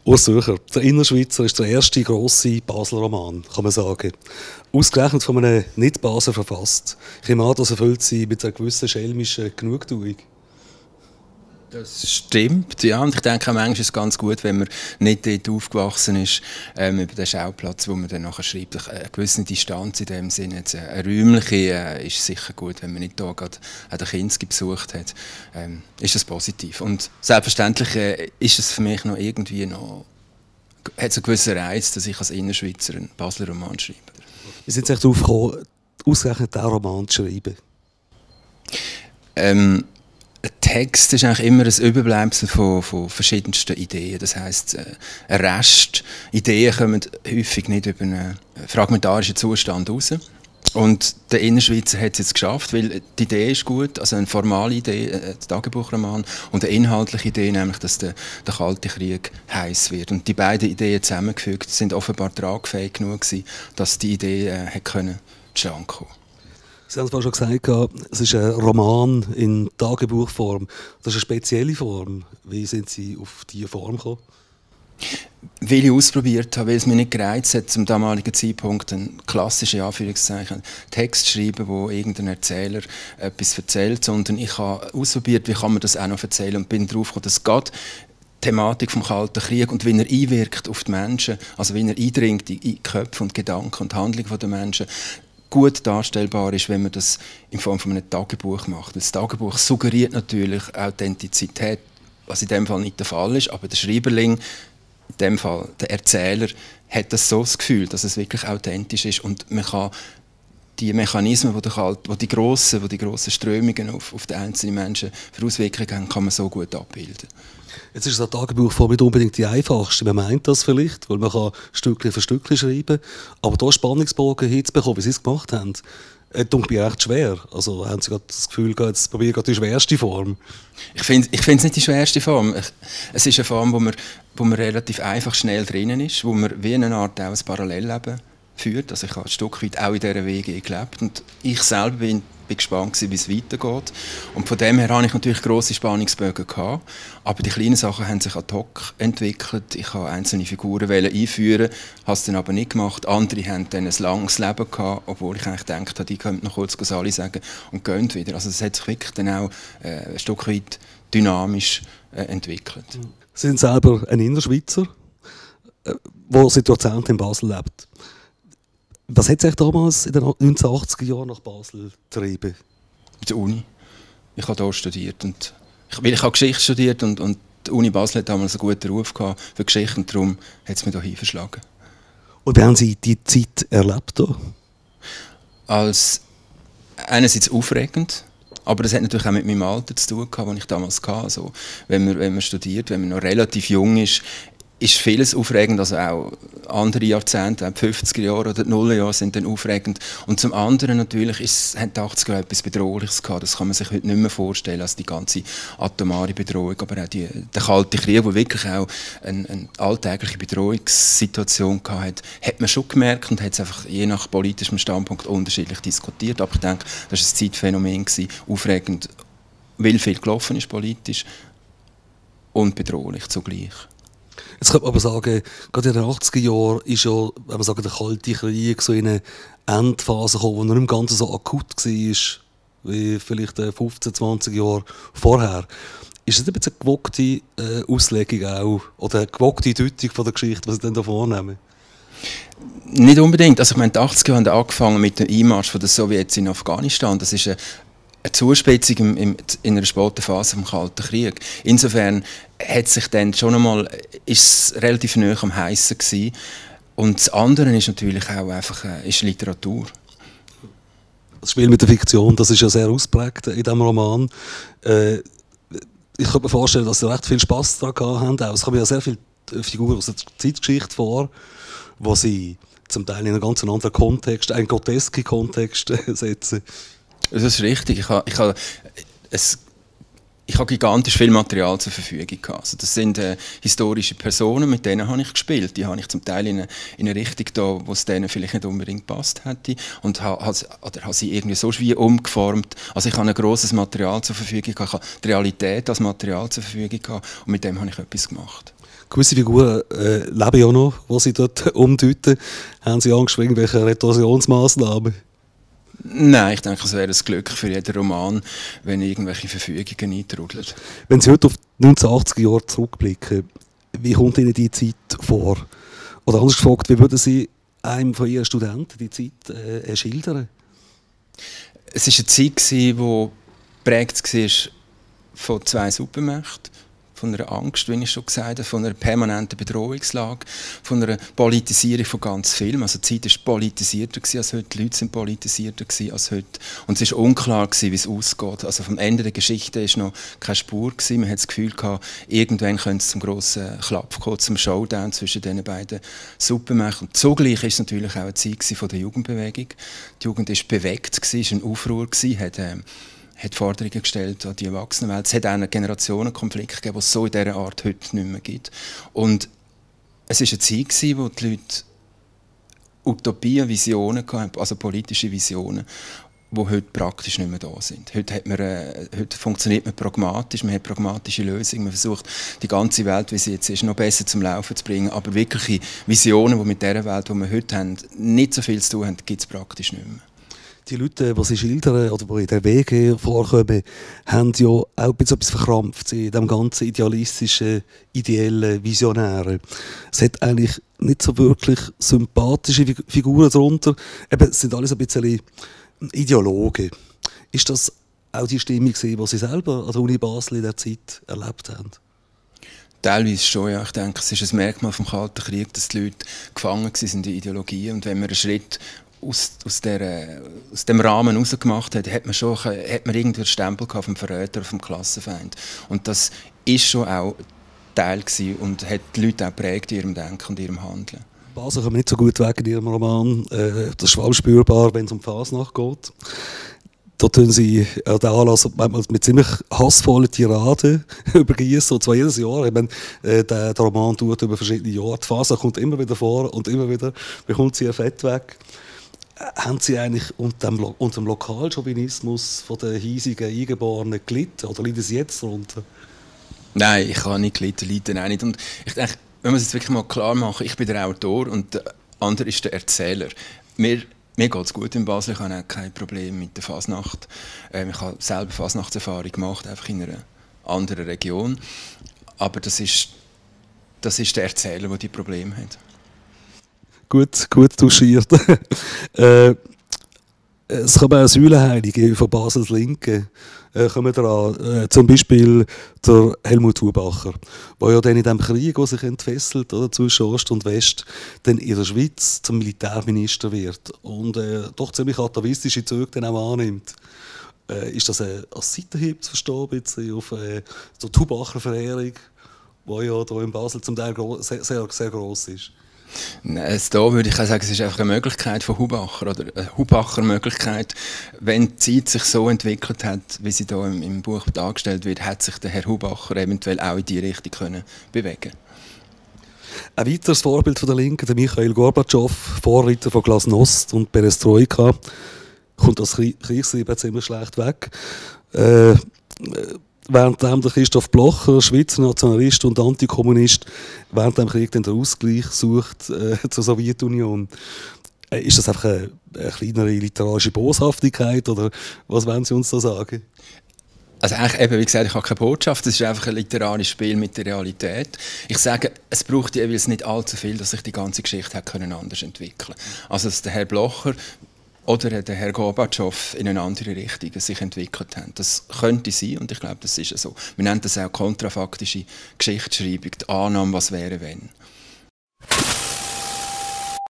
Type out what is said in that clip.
Urs Sucher, der Innerschweizer ist der erste grosse Basler Roman, kann man sagen. Ausgerechnet von einem Nicht-Basler verfasst. Ich nehme an, das erfüllt sie mit einer gewissen schelmischen Genugtuung. Das stimmt, ja. Und ich denke, manchmal ist es ganz gut, wenn man nicht dort aufgewachsen ist, über den Schauplatz, wo man dann nachher schreibt. Eine gewisse Distanz in dem Sinne. Jetzt, eine räumliche ist sicher gut, wenn man nicht hier gerade den Kinski besucht hat. Ist das positiv. Und selbstverständlich ist es für mich noch irgendwie noch, hat es einen gewissen Reiz, dass ich als Innerschweizer einen Basler Roman schreibe. Wie sind Sie darauf gekommen, ausgerechnet diesen Roman zu schreiben? Ein Text ist eigentlich immer ein Überbleibsel von verschiedensten Ideen. Das heisst, ein Rest. Ideen kommen häufig nicht über einen fragmentarischen Zustand raus. Und der Innerschweizer hat es jetzt geschafft, weil die Idee ist gut, also eine formale Idee, ein Tagebuchroman, und eine inhaltliche Idee, nämlich, dass der Kalte Krieg heiß wird. Und die beiden Ideen zusammengefügt sind offenbar tragfähig genug gewesen, dass die Idee zustande kommen. Sie haben es vorhin schon gesagt, es ist ein Roman in Tagebuchform. Das ist eine spezielle Form. Wie sind Sie auf diese Form gekommen? Weil ich ausprobiert habe, weil es mir nicht gereizt hat, zum damaligen Zeitpunkt einen klassischen Anführungszeichen Text zu schreiben, wo irgendein Erzähler etwas erzählt, sondern ich habe ausprobiert, wie kann man das auch noch erzählen, und bin darauf gekommen, dass gerade die Thematik vom Kalten Krieg und wie er einwirkt auf die Menschen, also wie er eindringt in die Köpfe und Gedanken und Handlungen der Menschen, gut darstellbar ist, wenn man das in Form von einem Tagebuch macht. Das Tagebuch suggeriert natürlich Authentizität, was in dem Fall nicht der Fall ist, aber der Schreiberling, in dem Fall der Erzähler, hat das Gefühl, dass es wirklich authentisch ist, und man kann die Mechanismen, die grossen Strömungen auf die einzelnen Menschen für Auswirkungen haben, kann man so gut abbilden. Jetzt ist eine Tagebuchform nicht unbedingt die einfachste. Man meint das vielleicht, weil man kann Stückchen für Stückchen schreiben. Aber da Spannungsbogen hinzubekommen, wie Sie es gemacht haben, tut mir recht schwer. Also haben Sie gerade das Gefühl, jetzt probiere ich gerade die schwerste Form? Ich finde es nicht die schwerste Form. Es ist eine Form, wo man relativ einfach schnell drinnen ist, wo man wie eine Art auch ein Parallellleben führt. Also ich habe ein Stück weit auch in dieser Wege gelebt. Und ich selber bin gespannt, wie es weitergeht. Und von dem her hatte ich natürlich grosse Spannungsbögen gehabt. Aber die kleinen Sachen haben sich ad hoc entwickelt. Ich wollte einzelne Figuren einführen, habe es dann aber nicht gemacht. Andere haben dann ein langes Leben gehabt, obwohl ich eigentlich gedacht habe, die könnten noch kurz Sali sagen und gehen wieder. Also es hat sich wirklich dann auch ein Stück weit dynamisch entwickelt. Sie sind selber ein Innerschweizer, der seit Jahrzehnten in Basel lebt. Was hat sich damals in den 1980er Jahren nach Basel getrieben? Bei der Uni. Ich habe hier studiert. Weil ich habe Geschichte studiert und die Uni Basel hat damals einen guten Ruf gehabt für Geschichte, und darum hat es mich hierhin verschlagen. Und wie haben Sie die Zeit erlebt hier? Als einerseits aufregend, aber das hat natürlich auch mit meinem Alter zu tun gehabt, das ich damals hatte. Also, wenn man studiert, wenn man noch relativ jung ist vieles aufregend, also auch andere Jahrzehnte, die 50er Jahre oder die Nullerjahre sind dann aufregend. Und zum anderen natürlich haben die 80er Jahre etwas Bedrohliches gehabt, das kann man sich heute nicht mehr vorstellen, als die ganze atomare Bedrohung, aber auch der Kalte Krieg, der wirklich auch eine alltägliche Bedrohungssituation hatte, hat man schon gemerkt und hat es einfach je nach politischem Standpunkt unterschiedlich diskutiert. Aber ich denke, das war ein Zeitphänomen, aufregend, weil viel gelaufen ist politisch und bedrohlich zugleich. Jetzt könnte man aber sagen, gerade in den 80er Jahren ist ja, wenn man sagen, der Kalte Krieg so in eine Endphase gekommen, wo er nicht ganz so akut war, wie vielleicht 15, 20 Jahre vorher. Ist das ein bisschen eine gewogte Auslegung auch, oder eine gewogte Deutung von der Geschichte, was Sie denn da vornehmen? Nicht unbedingt. Also ich meine, die 80er Jahre haben angefangen mit dem Einmarsch der Sowjets in Afghanistan. Das ist eine Zuspitzung in einer späten Phase des Kalten Krieg. Insofern hat sich dann schon einmal, ist es relativ nahe am Heissen gewesen. Und das andere ist natürlich auch einfach ist Literatur. Das Spiel mit der Fiktion, das ist ja sehr ausprägt in diesem Roman. Ich kann mir vorstellen, dass Sie recht viel Spass daran haben. Es kommen ja sehr viele Figuren aus der Zeitgeschichte vor, wo Sie zum Teil in einen ganz anderen Kontext, einen grotesken Kontext setzen. Das ist richtig. Ich ich habe gigantisch viel Material zur Verfügung gehabt. Also das sind historische Personen, mit denen habe ich gespielt. Die habe ich zum Teil in eine Richtung da, wo es denen vielleicht nicht unbedingt passt hätte. Und habe sie irgendwie so wie umgeformt. Also ich habe ein grosses Material zur Verfügung gehabt. Ich habe die Realität als Material zur Verfügung gehabt. Und mit dem habe ich etwas gemacht. Gewisse Figuren leben ja noch, die sie dort umdeuten. Haben sie Angst vor irgendwelchen Retorsionsmaßnahmen? Nein, ich denke, es wäre ein Glück für jeden Roman, wenn irgendwelche Verfügungen eintrudeln. Wenn Sie heute auf die 1980er Jahre zurückblicken, wie kommt Ihnen die Zeit vor? Oder anders gefragt, wie würden Sie einem von Ihren Studenten die Zeit schildern? Es war eine Zeit, die geprägt war von 2 Supermächten. Von einer Angst, wie ich schon gesagt habe, von einer permanenten Bedrohungslage, von einer Politisierung von ganz Filmen. Also die Zeit war politisierter als heute, die Leute sind politisierter als heute. Und es war unklar, wie es ausgeht. Also vom Ende der Geschichte war noch keine Spur. Man hatte das Gefühl, irgendwann könnte es zum grossen Klapp kommen, zum Showdown zwischen diesen beiden Supermächten. Und zugleich war es natürlich auch eine Zeit von der Jugendbewegung. Die Jugend war bewegt, war ein Aufruhr, hat Forderungen gestellt an die Erwachsenenwelt. Es hat auch einen Generationenkonflikt gegeben, den es so in dieser Art heute nicht mehr gibt. Und es war eine Zeit, in der die Leute Utopien, Visionen hatten, also politische Visionen, die heute praktisch nicht mehr da sind. Heute funktioniert man pragmatisch, man hat pragmatische Lösungen, man versucht, die ganze Welt, wie sie jetzt ist, noch besser zum Laufen zu bringen. Aber wirkliche Visionen, die mit der Welt, die wir heute haben, nicht so viel zu tun haben, gibt es praktisch nicht mehr. Die Leute, die sie schildern oder die in der Wege vorkommen, haben ja auch ein bisschen etwas verkrampft in dem ganzen idealistischen, ideellen, visionären. Es hat eigentlich nicht so wirklich sympathische Figuren darunter. Eben, es sind alles ein bisschen Ideologen. Ist das auch die Stimmung, die Sie selber an der Uni Basel in der Zeit erlebt haben? Teilweise schon, ja. Ich denke, es ist ein Merkmal vom Kalten Krieg, dass die Leute gefangen waren in der Ideologie. Und wenn man einen Schritt aus dem Rahmen rausgemacht hat, hat man irgendwie einen Stempel vom Verräter, vom Klassenfeind. Und das war schon auch Teil gewesen und hat die Leute auch geprägt in ihrem Denken und ihrem Handeln. Basel kommt nicht so gut weg in Ihrem Roman. Das ist vor allem spürbar, wenn es um die Fasnacht geht. Da tun Sie den Anlass mit ziemlich hassvollen Tiraden übergießen, und zwar jedes Jahr. Ich meine, der Roman dauert über verschiedene Jahre. Die Fasnacht kommt immer wieder vor und immer wieder bekommt sie ihr Fett weg. Haben Sie eigentlich unter dem Lokalchauvinismus von den hiesigen Eingeborenen gelitten? Oder leiden Sie jetzt darunter? Nein, ich habe nicht gelitten, leiden auch nicht. Und ich denke, wenn wir es jetzt wirklich mal klar machen, ich bin der Autor und der andere ist der Erzähler. Mir geht es gut in Basel, ich habe auch kein Problem mit der Fasnacht. Ich habe selber Fasnachtserfahrung gemacht, einfach in einer anderen Region. Aber das ist der Erzähler, der die Probleme hat. Gut touchiert. Es kommen auch Säulenheilige von Basels Linke. Kommen daran, zum Beispiel der Helmut Hubacher, der ja dann in dem Krieg, der sich entfesselt oder, zwischen Ost und West, dann in der Schweiz zum Militärminister wird und doch ziemlich atavistische Züge dann auch annimmt. Ist das als Seitenhieb zu verstehen, bisschen auf die Hubacher-Verehrung, die ja hier in Basel zum Teil sehr, sehr, sehr gross ist? Da würde ich auch sagen, es ist einfach eine Möglichkeit von Hubacher oder eine Hubacher-Möglichkeit. Wenn die Zeit sich so entwickelt hat, wie sie hier im Buch dargestellt wird, hat sich der Herr Hubacher eventuell auch in diese Richtung können bewegen. Ein weiteres Vorbild von der Linken, der Michail Gorbatschow, Vorreiter von Glasnost und Perestroika, kommt als Kriegsliebe ziemlich schlecht weg. Währenddem der Christoph Blocher, Schweizer Nationalist und Antikommunist, während dem Krieg den Ausgleich sucht zur Sowjetunion. Ist das einfach eine kleinere literarische Boshaftigkeit oder was wollen Sie uns da sagen? Also eigentlich eben, wie gesagt, ich habe keine Botschaft, das ist einfach ein literarisches Spiel mit der Realität. Ich sage, es braucht jeweils nicht allzu viel, dass sich die ganze Geschichte hat anders entwickeln können. Also dass der Herr Blocher oder der Herr Gorbatschow in eine andere Richtung sich entwickelt haben. Das könnte sein und ich glaube, das ist so. Wir nennen das auch kontrafaktische Geschichtsschreibung, die Annahme, was wäre, wenn.